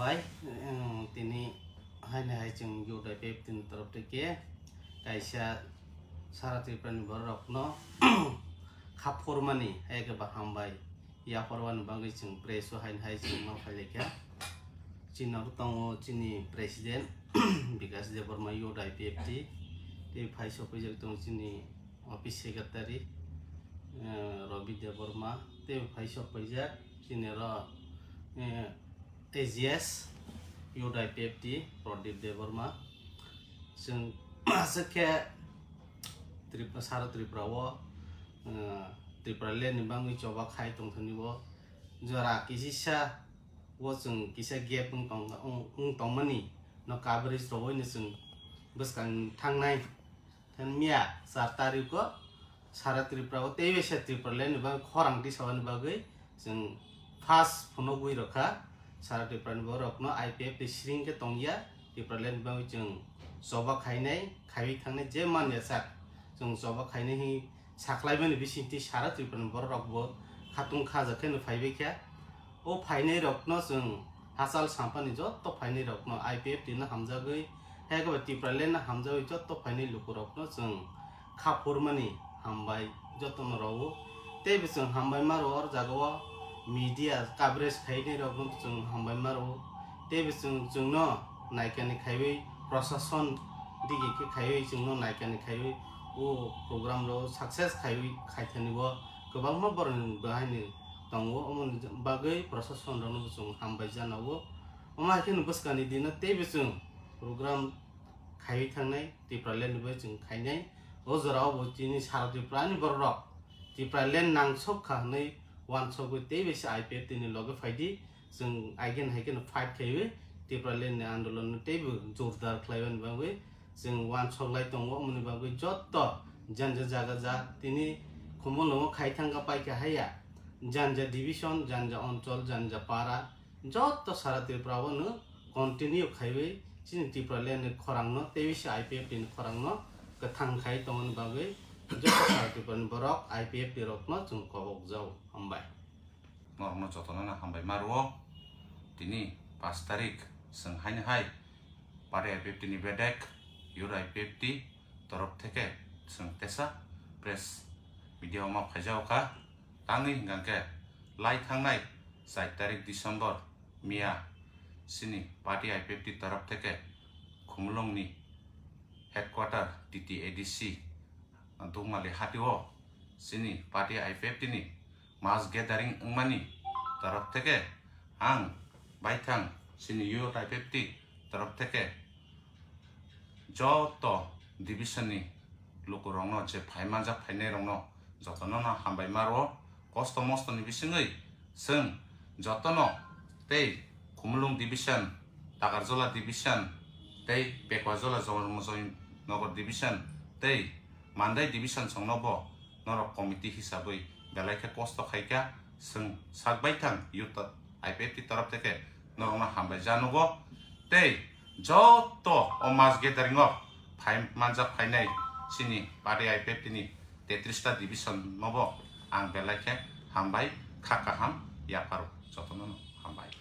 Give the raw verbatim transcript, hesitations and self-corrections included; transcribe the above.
Bai, tini haini hai chwng youth I P F T ni torof theke kaisa sara Tripura ni borok rokno khaphurmani hai khe ba hambai yaphormani bagwi chwng press o haini hai chwng ma phailaikha. Chini abo tongo chini president Bikas Debbarma youth I P F T, tei phai sokpaijak tongo chini office secretary Robi Debbarma, tei phai sokpaijak chini ro A G S, youth I P F T, Pradip Debbarma. Chwng aswk khe sara Tripura o Tipraland ni bagwi choba khai tongthani o jora kisisa o chwng kisa gap wng tongmani no coverage rwui no chwng bwskang thangnai. Thang miya char tarik o sara Tripura o teibo se Tipraland ni bagwi khorang tisani bagwi chwng first phunugwi rwkha. Sara Tripura ni borok no I P F T sring khe tongya, Tipraland ni bagwi chwng choba khainai, khaiwi thangnai je manya sak chwng choba khainai hwnwi saklaimani bisingtwi sara Tripura ni borok rokbo khatung khaja kheno phaibai kha. O phainai rokno chwng hachal sampani joto phainai rokno I P F T no hamjagwi, hai khe Tipraland no hamjagwi joto phainai lukurokno chwng khaphurmani hambai jotono rwo. Teibo chwng hambai ma rwo, o jagao media coverage khainai rokno chwng hambai ma rwo. Teibo chwng, chwngno naikani khaiwi, prosason digi khe khaiwi, chwngno naikani khaiwi, o program rok success khaiwi khaithani o kwbangma borokni bahaino tongo, omoni bagwi prosason rokno chwng hambai jana o. Omo hai kheno bwskangni dino teibo chwng program khaiwi thangnai, Tipraland ni bai chwng khainai. O jorao bo chini sara Tripura ni borok rok Tipraland nangsok kha hwnwi uansugwi teibo se I P F T ni loge phaidi, chwng again hai kheno fight khaiwi Tipraland ni andolon no teibo jordar khlaimani bagwi chwng uansuklai tongo. Omoni bagwi joto janja jaga ja tini Khumulwngo khai thangkha paikha haiya, janja division, janja onchol, janja para, joto sara Tripura o no continue khaiwi chini Tipraland ni khorang no teibo se I P F T ni khorang no kwthang khai tongmani bagwi joto sara Tripura ni borok I P F T rokno chwng kobok jao. Hambai. Norokno jotono no hambai ma rwo. Tini panch tarik chwng haino hai party I P F T ni bedek, youth I P F T torop theke chwng tesa press media o ma phaijao kha. Tangwi hwnkha khe lai thangnai char tarik December miya chini party I P F T torop theke Khumulwng ni headquarter T T A D C Dukmali hati o chini party I P F T ni mass gathering wngmani torop theke ang baithang chini youth I P F T torop theke joto division ni lukurokno je phai manjak phainairokno jotono no hambai ma rwo. Kosto mosto ni bisingwi chwng jotono tei Khumulwng division, Takarjala division, tei Pekuajola Joy Nagar division, tei Mandai division songno bo norok committee hisabwi belai khe kosto khaikha. Chwng sak baithang youth I P F T torop theke norokno hambai ja nugo. Tei joto o mass gathering o phai manjak phainai chini party I P F T ni tetris ta division nobo ang belai khe hambai, kha kaham yapharo jotono no hambai.